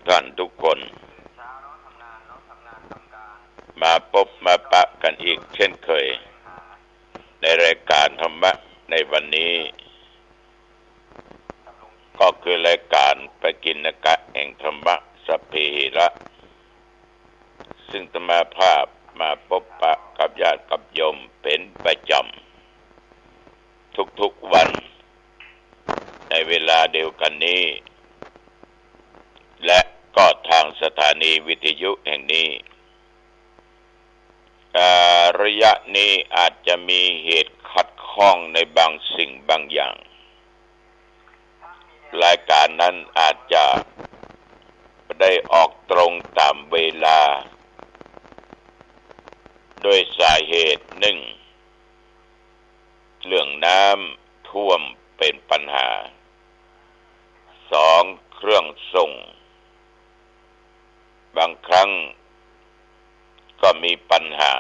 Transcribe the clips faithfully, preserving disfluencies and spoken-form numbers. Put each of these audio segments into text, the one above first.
ท่านทุกคน มาปบมาปะกั๋นอีกเช่นเคย ในรายก๋านธรรมะในวันนี้ ก็คือรายก๋านปกิณณกะแห่งธรรมะสัพเพเหระ ซึ่งอาตมาภาพมาปบปะกับญาติกับโยมเป๋นประจ๋ำ ทุกๆ วัน ในเวลาเดียวกั๋นนี้ และก็ทางสถานีวิทยุแห่งนี้ อ่า ระยะนี้อาจจะมีเหตุขัดข้องในบางสิ่งบางอย่าง รายก๋านนั้นอาจจะบ่ได้ออกตรงต๋ามเวลา ด้วยสาเหตุหนึ่ง เรื่องน้ำท่วมเป๋นปัญหา สอง เครื่องส่ง บางครั้งก็มีปัญหา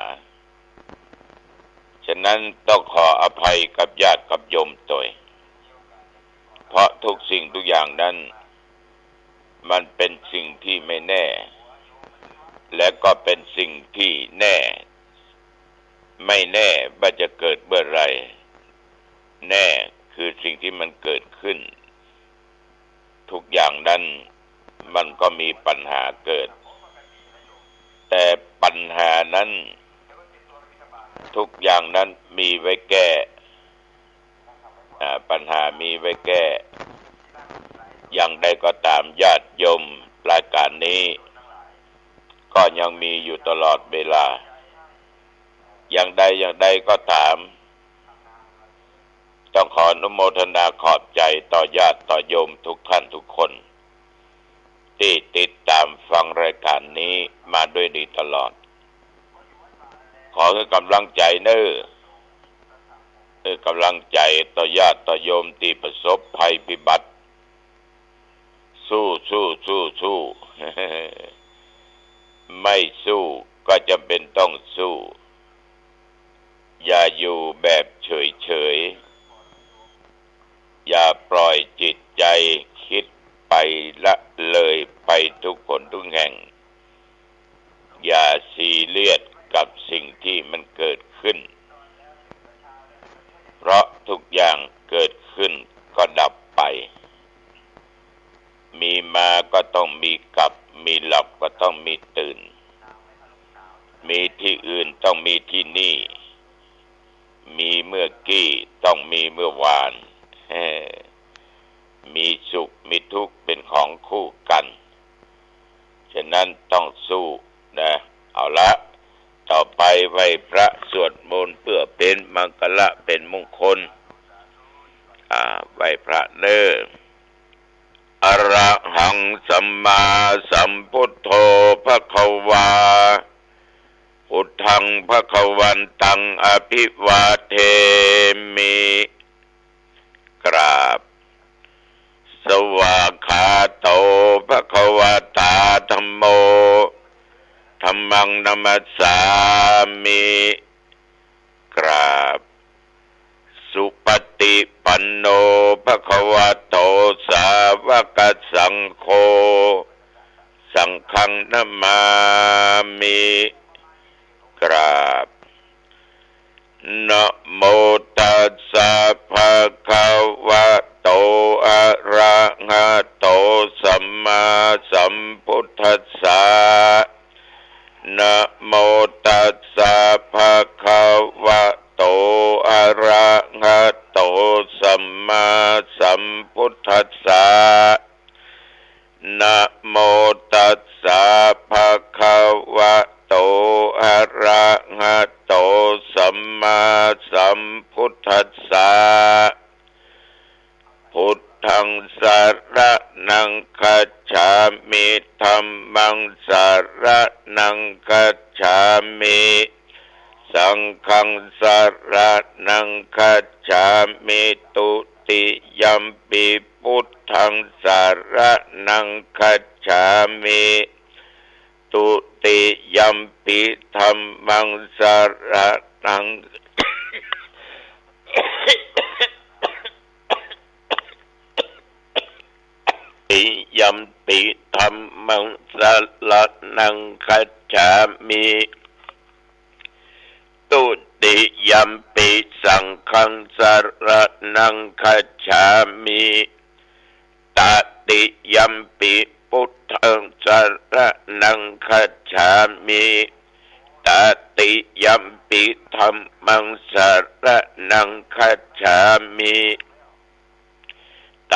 ฉะนั้นต้องขออภัยกับญาติกับโยมตวย เพราะทุกสิ่งทุกอย่างนั้น มันเป๋นสิ่งที่ไม่แน่ และก็เป๋นสิ่งที่แน่ ไม่แน่ว่าจะเกิดเมื่อไหร่ แน่คือสิ่งที่มันเกิดขึ้น ทุกอย่างนั้นมันก็มีปัญหาเกิด แต่ปัญหานั้น ทุกอย่างนั้นมีไว้แก้ อ่า ปัญหามีไว้แก้ อย่างใดก็ต๋ามญาติโยมรายก๋านนี้ ก็ยังมีอยู่ตลอดเวลา อย่างใดอย่างใดก็ต๋าม ต้องขออนุโมทนาขอบใจ๋ต่อญาติต่อโยมทุกท่านทุกคน ตี้ติดต๋ามฟังรายก๋านนี้มาด้วยดีตลอด ขอหื้อก๋ำลังใจ๋เน่อ หื้อก๋ำลังใจ๋ต่อญาติต่อโยมตี้ประสบภัยพิบัติ สู้ สู้ สู้ สู้ ไม่สู้ก็จ๋ำเป๋นต้องสู้ อย่าอยู่แบบเฉยๆ อย่าปล่อยจิตใจ๋คิดไปละเลยไปทุกหนทุกแห่ง อย่าซีเรียสกับสิ่งที่มันเกิดขึ้น เพราะทุกอย่างเกิดขึ้นก็ดับไป มีมาก็ต้องมีกลับ มีหลับก็ต้องมีตื่น มีตี้อื่นต้องมีตี้นี่ มีเมื่อกี้ต้องมีเมื่อวาน มีสุขมีทุกข์เป๋นของคู่กั๋น ฉะนั้นต้องสู้นะ เอาละ ต่อไปไหว้พระสวดมนต์เปื้อเป๋นมังคละเป๋นมงคล อ่า ไหว้พระเน่อ อะระหังสัมมาสัมพุทโธภะคะวา พุทธังภะคะวันตังอะภิวาเทมิ กราบ สวากขาโตภะคะวะตาธัมโม ธัมมังนะมัสสามิ กราบ สุปฏิปันโนภะคะวะโตสาวกสังโฆ สังฆังนะมามิ กราบ นะโมตัสสะภะคะวะโต อะระหะโต สัมมาสัมพุทธัสสะ นะโมตัสสะภะคะวะโต อะระหะโต สัมมาสัมพุทธัสสะ นะโมตัสสะภะคะวะโต อะระหะโต สัมมาสัมพุทธัสสะ พุทธังสะระณังคัจฉามิ ธัมมังสะระณังคัจฉามิ สังฆังสะระณังคัจฉามิ ตุติยัมปิพุทธังสะระณังคัจฉามิ ตุติยัมปิธัมมังสะระณัง ติ ติยัมปิธัมมังสรณังคัจฉามิ ทุติยัมปิสังฆังสรณังคัจฉามิ ตติยัมปิพุทธังสรณังคัจฉามิ ตติยัมปิธัมมังสรณังคัจฉามิ ต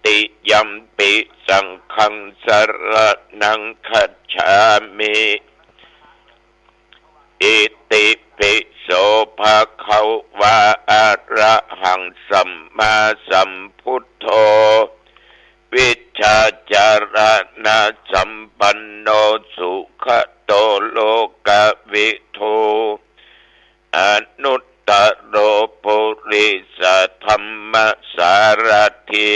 ติยัมปิสังฆังสรณังคัจฉามิ อิติปิโสภะคะวะ อะระหังสัมมาสัมพุทโธ วิชชาจารณะสัมปันโน สุขะโตโลกะวิทู อนุตตโรปุริสธัมมสารถิ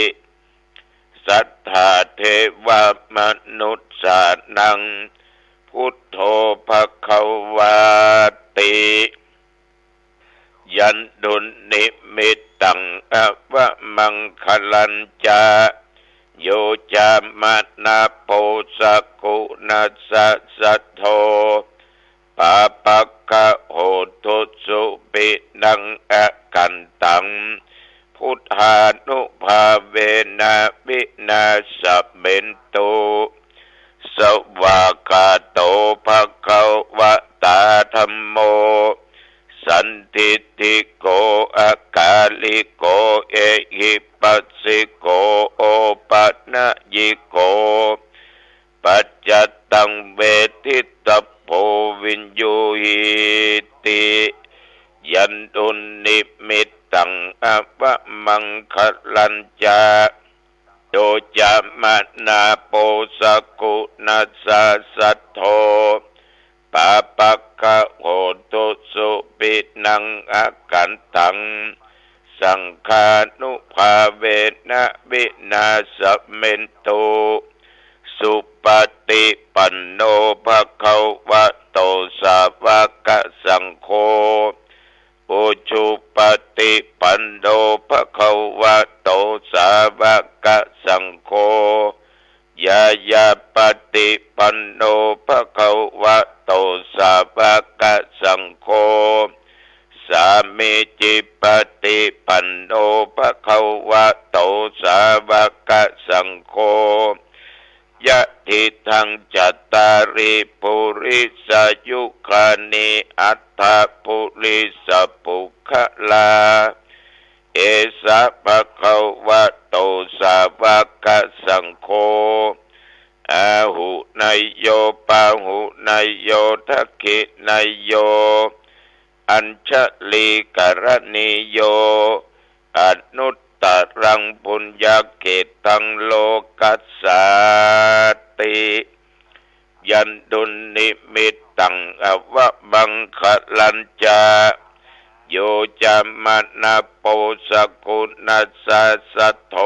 สัตถาเทวมนุสสานัง พุทโธภะคะวาติ ยันตุนิมิตตังอะวะมังคะลัญจะ โยจะมะนะโปสะกุณัสสะสัทโธ ปาปะกะโหตุสุปิณังอะกันตัง พุทธานุภาเวนะวินาสะเมนตุ สวากขาโตภะคะวะตาธัมโม สันทิฏฐิโก อะกาลิโก เอหิปัสสิโก โอปะนะยิโก ปัจจัตตังเวทิตัพโพ วิญญูหีติ ยันตุนิมิตตังอะวะมังคะลัญจะ โยจะมะนะโปสะกุณัสสะสัทโธ ปาปะกะโหตุสุปิณังอะกันตัง สังฆานุภาเวนะวินาสะเมนตุ สุปะติปันโนภะคะวะโต สาวะกะสังโฆ อุจุปะติปันโนภะคะวะโต สาวะกะสังโฆ ญาญาปะติปันโนภะคะวะโต สาวะกะสังโฆ สามีจิปะติปันโนภะคะวะโต สาวะกะสังโฆ ยะทิทังจัตตาริปุริสายุคานิ อัตถะปุริสะปุคคลา เอสะภะคะวะโต สาวะกะสังโฆ อาหุเนยโย ปาหุเนยโย ทักขิเนยโย อัญชลีกะรณีโย อนุตตรังปุญญะเขตตังโลกัสสาติ ยันตุนิมิตตังอะวะมังคะลัญจะ โยจะมะนะโปสะกุณัสสะสัทโธ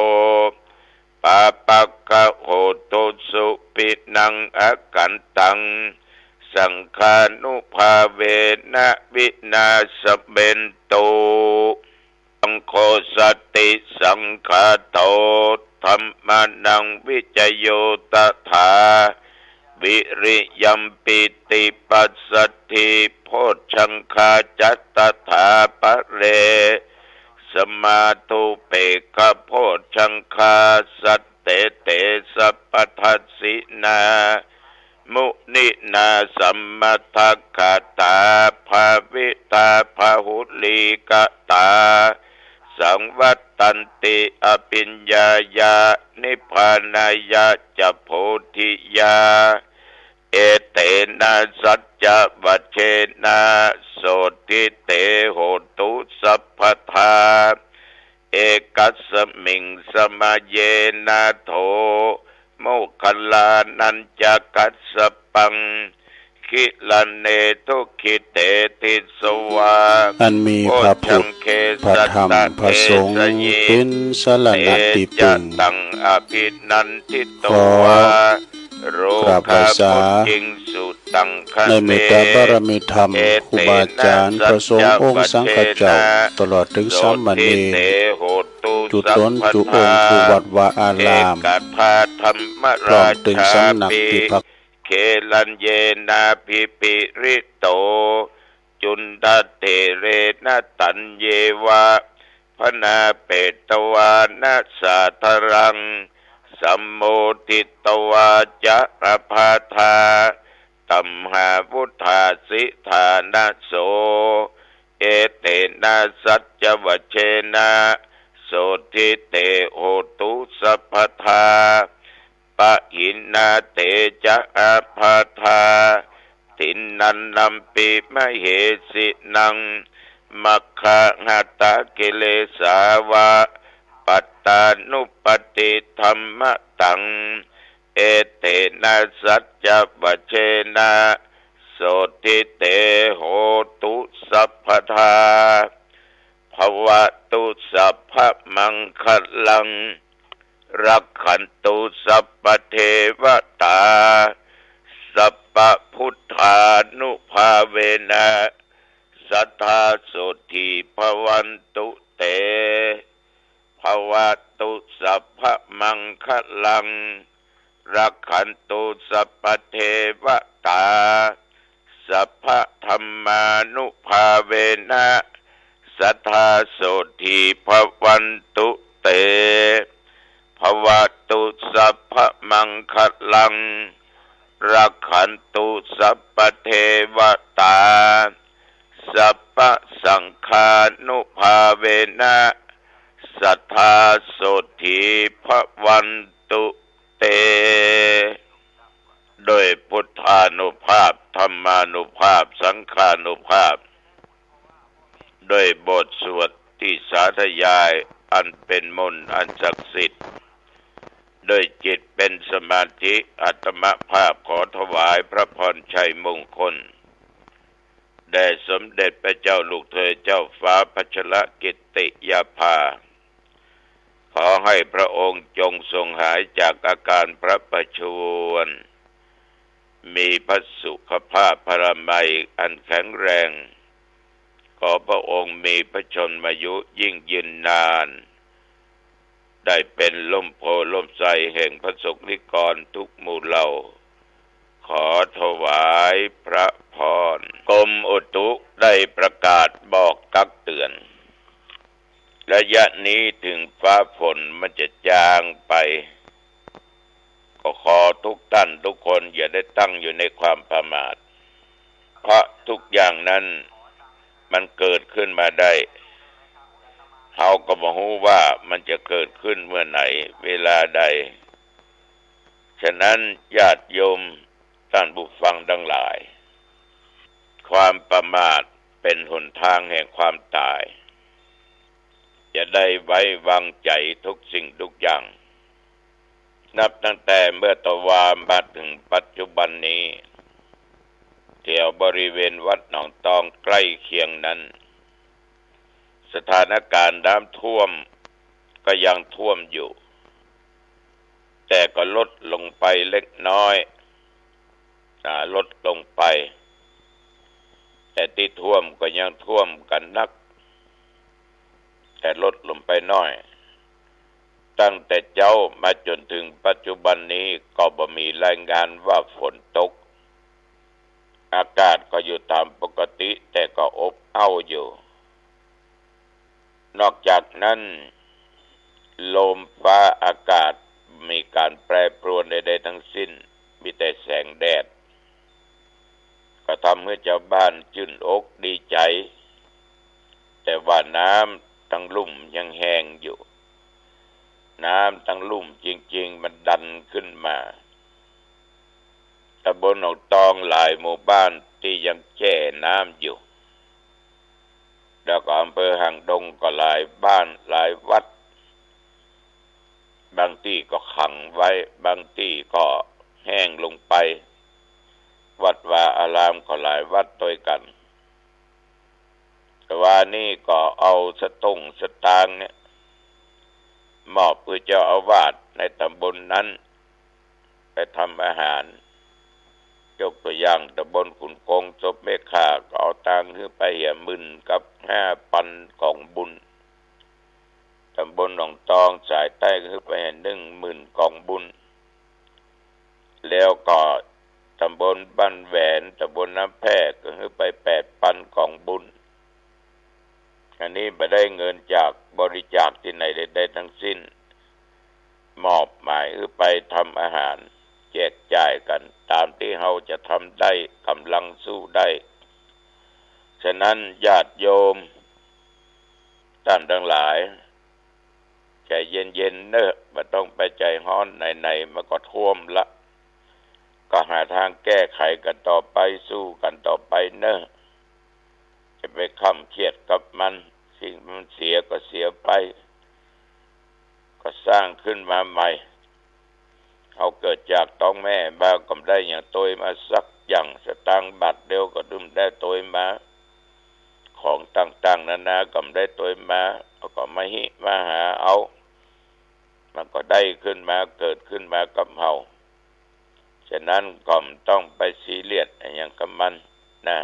ปาปะกะโหตุสุปิณังอะกันตัง สังฆานุภาเวนะวินาสะเมนตุ สังโฆสติสังขาโต ธัมมานังวิจโย ตถา วิริยัมปิติปัสสัทธิ โพชฌังคา จัตตถาปะเร สมาธุเปกขะโพชฌังคา สัตเตเต สัพพทัสสินา มุนินา สัมมัทธะกะตา ภาวิตา บาหุลีกะตา สังวัตตันติ อภิญญายะ นิพพานายะจะ โพธิยา เอเตนะ สัจจวจเจนะ โสตถิ เต โหตุ สัพพทา เอกัสสมิง สมะเยนะ โถ โมคคัลลานัญจะกัสสปัง กิลาเน ทุกขิเต ติสสวา อันมีพระพุทธ พระธรรม พระสงฆ์ เป๋นสรณะตี้เปิ้ง ตังอภินันทิโต ขอกราบไหว้สา ในเมตตาบารมีธรรม ครูบาอาจารย์ พระสงฆ์องค์สังฆเจ้า ตลอดเถิงสามเณร จุ๊ต๋นจุ๊องค์ กู้วัดวาอาราม ธรรมราชา พร้อมตึงสำนัก ภิ พิพักษ์ เขลัญเยนาภิปิริโต จุณฑเถเรนะตัญเยวะ พนาเปตวานะสาธารัง สัมโมทิตวาจะอภาทา ตัมหาวุธาสิฐานะโส เอเตนะสัจจวเชนะ โสตถิเตโหตุสัพพทา ปะหินาเตจะอภาทา ทินนันนัมปิมะเหสินัง มัคคหตกิเลสาวะ ปัตตานุปปติธัมมตัง เอเตนะสัจจวเชนะ โสตถิเตโหตุสัพพทา ภวตุสัพพมังคลัง รักขันตุสัพพเทวตา สัพพพุทธานุภาเวนะ สัทธาโสตถีภวันตุเต ภวตุสัพพมังคลัง รักขันตุสัพพเทวตา สัพพธัมมานุภาเวนะ สัทธาโสตถีภวันตุเต ภวตุสัพพมังคลัง รักขันตุสัพพเทวตา สัพพสังฆานุภาเวนะ สัทธาโสตถีภวันตุเต โดยพุทธานุภาพ ธัมมานุภาพ สังฆานุภาพ โดยบทสวดตี้สาธยายอันเป๋นมนต์อันศักดิ์สิทธิ์ โดยจิตเป๋นสมาธิ อาตมาภาพขอถวายพระพรชัยมงคล แด่สมเด็จพระเจ้าลูกเธอเจ้าฟ้าพัชรกิติยาภา ขอให้พระองค์จงทรงหายจากอาการพระประชวร มีพระสุขภาพพลามัยอันแข็งแรง ขอพระองค์มีพระชนมายุยิ่งยืนนาน ได้เป๋นร่มโพธิ์ร่มไทรแห่งพระสงฆ์นิกรทุกหมู่เหล่า ขอถวายพระพร กรมอุตุได้ประกาศบอกตักเตือน ระยะนี้ถึงฟ้าฝนมันจะจางไป ก็ขอทุกท่านทุกคนอย่าได้ตั้งอยู่ในความประมาท เพราะทุกอย่างนั้นมันเกิดขึ้นมาได้ เฮาก็บ่ฮู้ว่ามันจะเกิดขึ้นเมื่อไหน เวลาใด ฉะนั้นญาติโยมท่านผู้ฟังทั้งหลาย ความประมาทเป๋นหนทางแห่งความตาย จะได้ไว้วางใจ๋ทุกสิ่งทุกอย่าง นับตั้งแต่เมื่อตะวามาถึงปัจจุบันนี้ แถวบริเวณวัดหนองตองใกล้เคียงนั้น สถานการณ์น้ำท่วมก็ยังท่วมอยู่ แต่ก็ลดลงไปเล็กน้อย อ่า ลดลงไป แต่ตี้ท่วมก็ยังท่วมกั๋นนัก แต่ลดลงไปน้อย ตั้งแต่เจ๊ามาจ๋นถึงปัจจุบันนี้ก็บ่มีรายงานว่าฝนตก อากาศก็อยู่ต๋ามปกติ แต่ก็อบอ้าวอยู่ นอกจากนั้น ลมฟ้าอากาศมีก๋านแปรปรวนใดๆ ทั้งสิ้น มีแต่แสงแดด ก็ทำหื้อจาวบ้านจื้นอกดีใจ๋ แต่ว่าน้ำตังลุ่มยังแห้งอยู่ น้ำตังลุ่มจริงๆ มันดันขึ้นมา ตำบลหนองตองหลายหมู่บ้านตี้ยังแจ้น้ำอยู่ แล้วก็อำเภอหางดงก็หลายบ้านหลายวัด บางตี้ก็ขังไว้ บางตี้ก็แห้งลงไป วัดวาอารามก็หลายวัดตวยกั๋น แต่ว่านี่ก็เอาสตุ้งสตางค์เนี่ย มอบหื้อเจ้าอาวาสในตำบลนั้น ไปทำอาหาร ยกตัวอย่างตำบลขุนคง ศพแม่ข่า ก็เอาตังค์หื้อไปเหียหมื่นกับห้าปันกองบุญ ตำบลหนองตองสายใต้ก็หื้อไปเหียหนึ่งหมื่นกองบุญ แล้วก็ต๋ำบลบ้านแหวน ต๋ำบลน้ำแพร่ ก็หื้อไปแปดปันก๋องบุญ อันนี้บ่ได้เงินจากบริจาคตี้ไหนใดๆ ทั้งสิ้น มอบหมายหื้อไปทำอาหาร แจกจ่ายกั๋นต๋ามตี้เฮาจะทำได้ ก๋ำลังสู้ได้ ฉะนั้นญาติโยมต้านตังหลาย ใจ๋เย็นๆ เน่อ บ่ต้องไปใจ๋ฮ้อน ไหนๆ มันก็ท่วมละ ก็หาตางแก้ไขกั๋นต่อไป สู้กั๋นต่อไปเน่อ จะไปคร่ำเครียดกับมัน สิ่งมันเสียก็เสียไป ก็สร้างขึ้นมาใหม่ เฮาเกิดจากต๊องแม่มาก็บ่ได้หยังตวยมาสักอย่าง สตางค์บาทเดียวก็บ่ได้ตวยมา ของต่างๆ นานาก็บ่ได้ตวยมา เฮาก็มาฮิมาหาเอา มันก็ได้ขึ้นมา เกิดขึ้นมากับเฮา ฉะนั้นก็บ่ต้องไปซีเรียสอะหยังกับมันนะ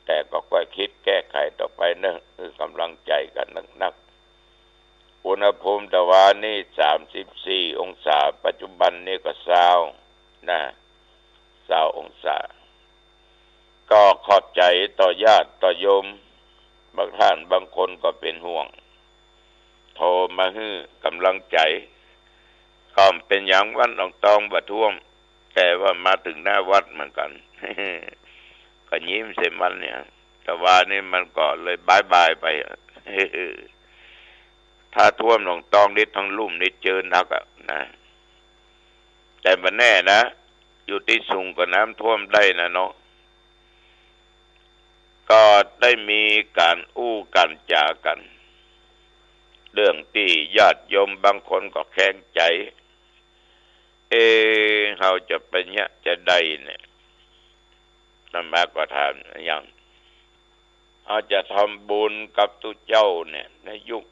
แต่ก็ค่อยกึ๊ดแก้ไขต่อไปเน่อ หื้อก๋ำลังใจ๋กั๋นนักๆ อุณหภูมิตะวานี้สามสิบสี่องศา ปัจจุบันนี้ก็ซาวนะ ซาวองศา ก็ขอบใจ๋ต่อญาติต่อโยม บางต้านบางคนก็เป๋นห่วง โทรมาหื้อก๋ำลังใจ๋ ก็บ่เป๋นหยัง วัดหนองตองบ่ท่วม แต่ว่ามาเถิงหน้าวัดเหมือนกั๋น ก็ยิ้มใส่มันเนี่ย ตะวานี้มันก็เลยบายบายไป ถ้าท่วมหนองตองนี่ทั้งลุ่มนี่เจอหนักอะนะ แต่บ่แน่นะ อยู่ตี้สูงก็น้ำท่วมได้นะเนาะ ก็ได้มีก๋านอู้ก๋านจ๋ากั๋น เรื่องตี้ญาติโยมบางคนก็แข็งใจ๋ เอ๊ะ เฮาจะเป๋นเยียะจาใดเนี่ย อาตมาก็ถาม อย่าง เฮาจะทำบุญกับตุ๊เจ้าเนี่ย ในยุค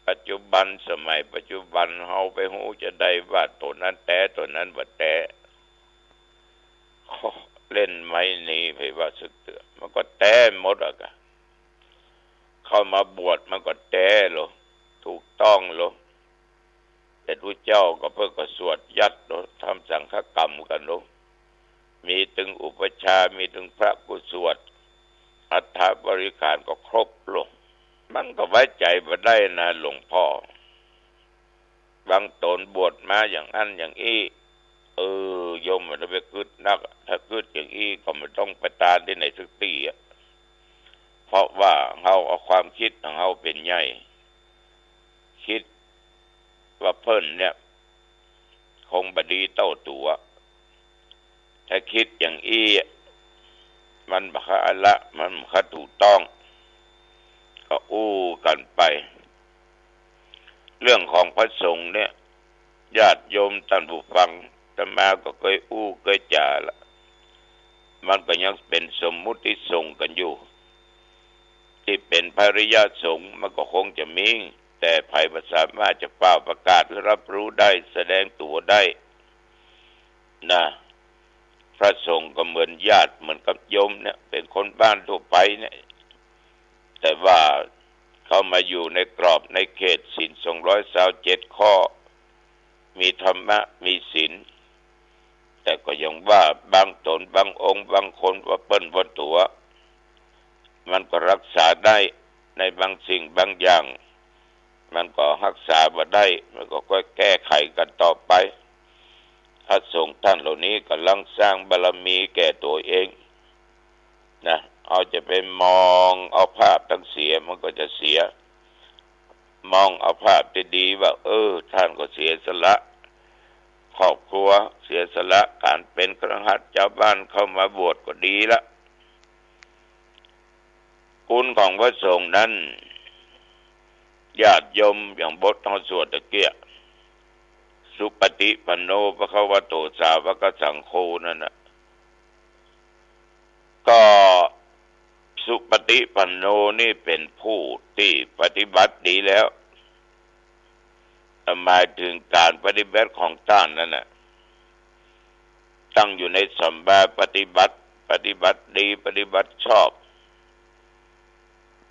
ปัจจุบัน สมัยปัจจุบัน เฮาไปฮู้จาใดว่าตั๋วนั้นแต๊ ตั๋วนั้นบ่แต๊ เล่นไม้หนี ไผว่าสักเตื้อ มันก็แต๊หมดอะกะ เข้ามาบวชมันก็แต๊โล ถูกต้องโล แต่ตุ๊เจ้าก็เปิ้นก็สวดยัตโล ทำสังฆกรรมกั๋นโล มีตึงอุปัชฌาย์ มีตึงพระผู้สวด อัฐบริขารก็ครบโล มันก็ไว้ใจ๋บ่ได้นะหลวงพ่อ บางต๋นบวชมาอย่างอั้นอย่างอี้ เออ โยมบ่ต้องไปกึ๊ดนัก ถ้ากึ๊ดอย่างอี้ก็บ่ต้องไปตานตี้ไหนสักตี้อะ เพราะว่าเฮาเอาความกึ๊ดของเฮาเป๋นใหญ่ กึ๊ดว่าเปิ้นเนี่ย คงบ่ดีเต้าตั๋ว ถ้ากึ๊ดอย่างอี้ มันบ่ค่าอะละ มันบ่ค่าถูกต้อง ก็อู้กั๋นไป เรื่องของพระสงฆ์เนี่ย ญาติโยมต้านผู้ฟัง อาตมาก็เกยอู้เกยจ๋าละ มันก็ยังเป๋นสมมุติสงฆ์กั๋นอยู่ ตี้เป๋นพระอริยสงฆ์มันก็คงจะมี แต่ใผบ่สามารถจะเป่าประกาศและรับรู้ได้ แสดงตั๋วได้นะ พระสงฆ์ก็เหมือนญาติ เหมือนกับโยมเนี่ย เป๋นคนบ้านทั่วไปเนี่ย แต่ว่าเข้ามาอยู่ในกรอบในเขตศีลสองร้อยซาวเจ็ดข้อ มีธรรมะ มีศีล แต่ก็ยังว่าบางต๋นบางองค์บางคนว่าเปิ้นว่าตั๋ว มันก็ฮักษาได้ในบางสิ่งบางอย่าง มันก็ฮักษาบ่ได้ มันก็ค่อยแก้ไขกั๋นต่อไป พระสงฆ์ต้านเหล่านี้ก่ำลังสร้างบารมีแก่ตั๋วเองนะ เฮาจะไปมองเอาภาพตังเสีย มันก็จะเสีย มองเอาภาพตี้ดีว่า เออ ต้านก็เสียสละครอบครัว เสียสละก๋านเป๋นคฤหัสถ์จาวบ้านเข้ามาบวชก็ดีละ คุณของพระสงฆ์นั้น ญาติโยมอย่างบทเฮาสวดตะเกียะ สุปฏิปันโน ภะคะวะโต สาวกสังโฆ นั่นน่ะ ก็สุปฏิปันโนนี่เป๋นผู้ตี้ปฏิบัติดีแล้ว หมายเถิงก๋านปฏิบัติของต้านนั่นน่ะ ตั้งอยู่ในสัมมาปฏิบัติ ปฏิบัติดี ปฏิบัติชอบ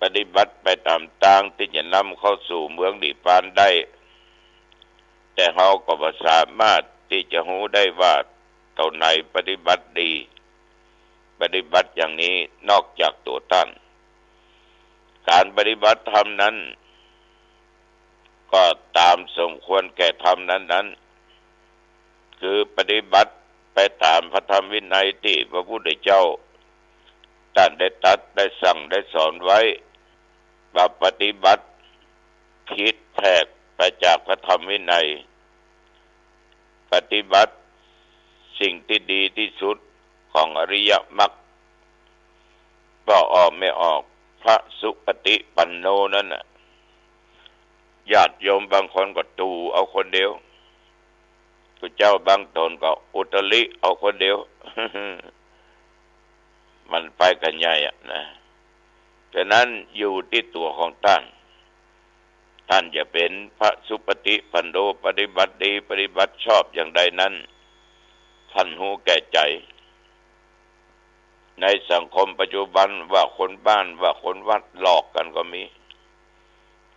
ปฏิบัติไปต๋ามตางตี้จะนำเข้าสู่เมืองนิพพานได้ แต่เฮาก็บ่สามารถตี้จะฮู้ได้ว่า เต้าไหนปฏิบัติดี ปฏิบัติอย่างนี้นอกจากตั๋วต้าน ก๋านปฏิบัติธรรมนั้น ก็ต๋ามสมควรแก่ธรรมนั้นๆ คือปฏิบัติไปต๋ามพระธรรมวินัยตี้พระพุทธเจ้าต้านได้ตรัสได้สั่งได้สอนไว้ บ่ปฏิบัติผิดแผกไปจากพระธรรมวินัย ปฏิบัติสิ่งตี้ดีตี้สุดของอริยมรรค บ่ออกไม่ออก พระสุปฏิปันโนนั้นน่ะ ญาติโยมบางคนก็ตู่เอาคนเดียว พระเจ้าบางต๋นก็อุตริเอาคนเดียว มันไปกั๋นใหญ่อะนะ ฉะนั้นอยู่ตี้ตั๋วของต้าน ต้านจะเป๋นพระสุปฏิปันโน ปฏิบัติดี ปฏิบัติชอบอย่างใดนั้น ต้านฮู้แก่ใจ๋ ในสังคมปัจจุบันว่าคนบ้านว่าคนวัดหลอกกั๋นก็มี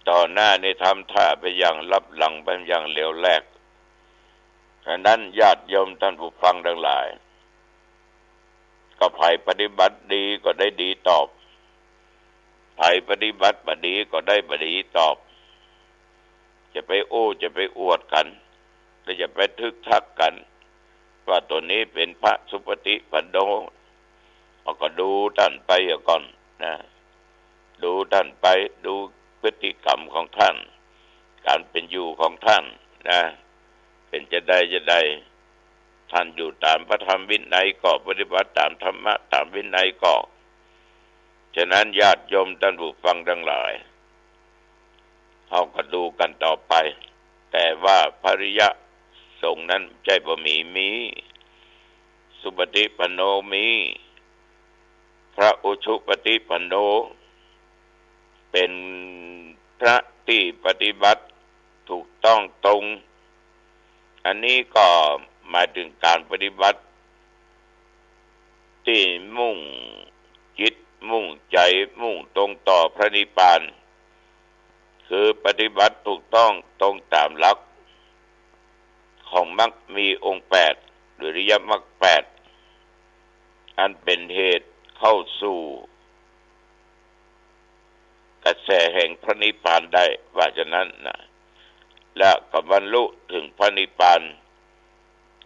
ต่อหน้านี่ทำต้าไปอย่าง ลับหลังไปอย่างเหลวแหลก ฉะนั้นญาติโยมต้านผู้ฟังตังหลาย ก็ใผปฏิบัติดีก็ได้ดีตอบ ใผปฏิบัติบ่ดีก็ได้บ่ดีตอบ จะไปอู้จะไปอวดกั๋น และจะไปทึกทักกั๋น ว่าตั๋วนี้เป๋นพระสุปฏิปันโน เอาก็ดูต้านไปเสียก่อนนะ ดูต้านไป ดูพฤติกรรมของต้าน ก๋านเป๋นอยู่ของต้านนะ เป๋นจาใดจาใด ต้านอยู่ต๋ามพระธรรมวินัยก็ปฏิบัติต๋ามธรรมะต๋ามวินัยก็ ฉะนั้นญาติโยมต้านผู้ฟังตังหลาย เฮาก็ดูกั๋นต่อไป แต่ว่าพระอริยสงฆ์นั้นใจ้บ่มี มี สุปฏิปันโนมี พระอุชุปฏิปันโน เป๋นพระตี้ปฏิบัติถูกต้องตรง อันนี้ก็หมายเถิงก๋านปฏิบัติตี้มุ่งจิตมุ่งใจ๋มุ่งตรงต่อพระนิพพาน คือปฏิบัติถูกต้องตรงต๋ามหลักของมรรคมีองค์แปด หรืออริยมรรคแปด อันเป๋นเหตุเข้าสู่กระแสแห่งพระนิพพานได้ ว่าฉะนั้นนะ และก็บรรลุเถิงพระนิพพาน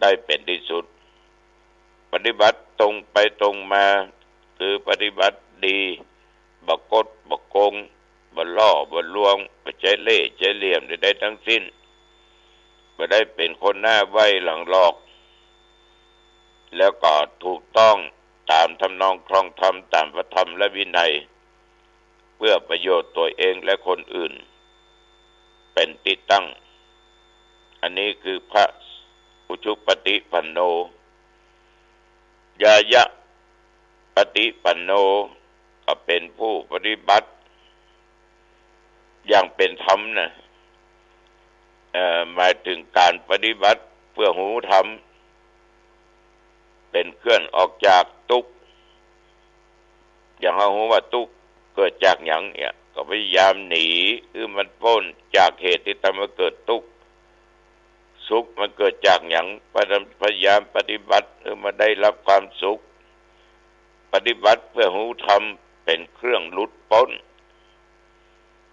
ได้เป๋นตี้สุด ปฏิบัติตรงไปตรงมา คือปฏิบัติดี บ่คดบ่โกง บ่ล่อบ่ลวง บ่ใจ๊เล่ห์ใจ๊เหลี่ยมใดๆ ตังสิ้น บ่ได้เป๋นคนหน้าไว้หลังหลอก แล้วก็ถูกต้องต๋ามทำนองครองธรรมต๋ามพระธรรมและวินัย เพื่อประโยชน์ตั๋วเองและคนอื่น เป๋นตี้ตั้ง อันนี้คือพระอุชุปฏิปันโน ญาณปฏิปันโน ก็เป๋นผู้ปฏิบัติอย่างเป๋นธรรมนะ เอ่อ หมายเถิงก๋านปฏิบัติเพื่อฮู้ธรรม เป๋นเครื่องออกจากตุ๊กข์ อย่างเฮาฮู้ว่าตุ๊กข์เกิดจากหยังเนี่ย ก็พยายามหนีหื้อมันป๊นจากเหตุตี้ทำหื้อเกิดตุ๊กข์ สุขมันเกิดจากหยัง พยายามปฏิบัติหื้อมันได้รับความสุข ปฏิบัติเพื่อฮู้ธรรมเป๋นเครื่องหลุดป๊น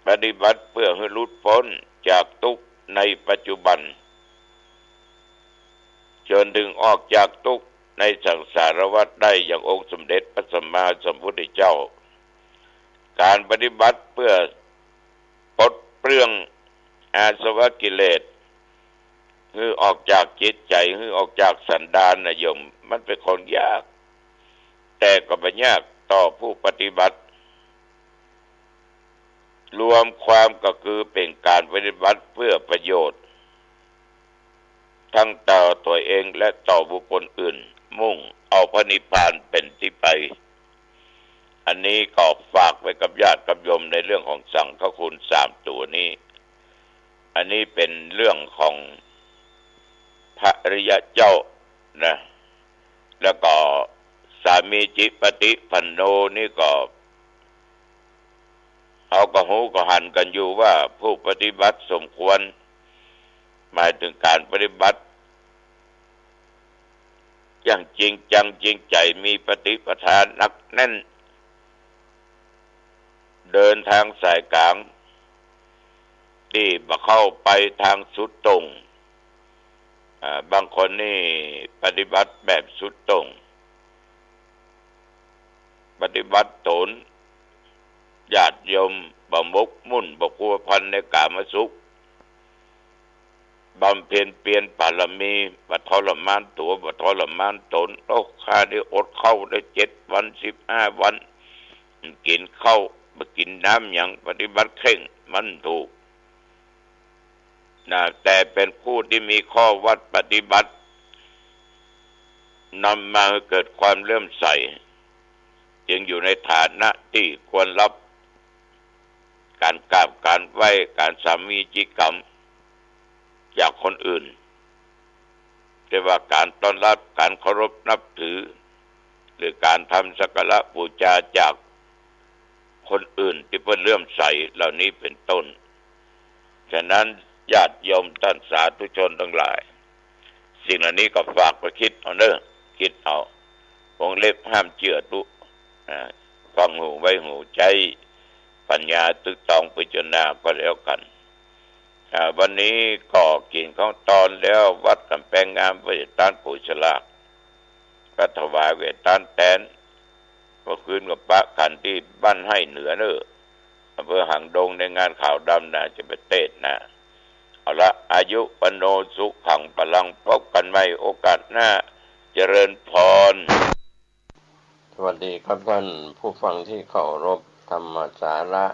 ปฏิบัติเพื่อหื้อหลุดป๊นจากตุ๊กข์ในปัจจุบัน จ๋นเถิงออกจากตุ๊กข์ในสังสารวัฏได้อย่างองค์สมเด็จพระสัมมาสัมพุทธเจ้า ก๋านปฏิบัติเพื่อปลดเปลื้องอาสวะกิเลส หื้อออกจากจิตใจ๋ หื้อออกจากสันดานนะโยม มันเป๋นของยาก แต่ก็บ่ยากต่อผู้ปฏิบัติ รวมความก็คือเป๋นก๋านปฏิบัติเพื่อประโยชน์ ทั้งต่อตั๋วเองและต่อบุคคลอื่น มุ่งเอาพระนิพพานเป๋นตี้ไป อันนี้ก็ฝากไว้กับญาติกับโยมในเรื่องของสังฆคุณสามตั๋วนี้ อันนี้เป๋นเรื่องของพระอริยะเจ้านะ แล้วก็สามีจิปฏิปันโนนี่ก็ เฮาก็ฮู้ก็หันกั๋นอยู่ว่าผู้ปฏิบัติสมควร หมายเถิงก๋านปฏิบัติ อย่างจริงจังจริงใจ๋ มีปฏิปทาหนักแน่น เดินตางสายก๋าง ตี้บ่เข้าไปตางสุดโต่ง อ่า บางคนนี่ปฏิบัติแบบสุดโต่ง ปฏิบัติต๋น ญาติโยมบ่หมกมุ่น บ่พัวพันในกามสุข บำเพ็ญเพียรบารมี บ่ทรมานตั๋ว บ่ทรมานต๋น โอ้ ข้าได้อดข้าวได้เจ็ดวัน สิบห้าวัน กิ๋นข้าว บ่กิ๋นน้ำหยัง ปฏิบัติเคร่ง มันถูก นะ แต่เป๋นผู้ตี้มีข้อวัดปฏิบัติ นำมาหื้อเกิดความเลื่อมใส จึงอยู่ในฐานะตี้ควรฮับก๋านกราบก๋านไหว้ ก๋านสามีจิกรรมจากคนอื่น แต่ว่าก๋านต้อนฮับ ก๋านเคารพนับถือ หรือก๋านทำสักการะปู๋จาจากคนอื่นตี้เปิ้นเลื่อมใสเหล่านี้เป๋นต้น ฉะนั้นญาติโยมต้านสาธุชนตังหลาย สิ่งเหล่านี้ก็ฝากไปกึ๊ดเอาเน่อ กึ๊ดเอา วงเล็บห้ามเจื้อตุ๊ อ่า ฟังหูไว้หูใจ๊ ปัญญาตึกตองพิจารณาก็แล้วกั๋น อ่า วันนี้ก็กิ๋นข้าวตอนแล้ว วัดก๋ำแปงงาม เปิ้นจะต้านปู๋สลาก ก็ถวายแก่ต้านแตน เมื่อคืนก็ปะขันตี้บ้านไฮ่เหนือเน่อ อำเภอหางดง ในงานขาวดำนะ จะไปเตสน์นะ เอาละ อายุวัณโณสุขังพลัง พบกั๋นใหม่โอกาสหน้า เจริญพร สวัสดีครับท่านผู้ฟังที่เคารพ ธรรมสาระ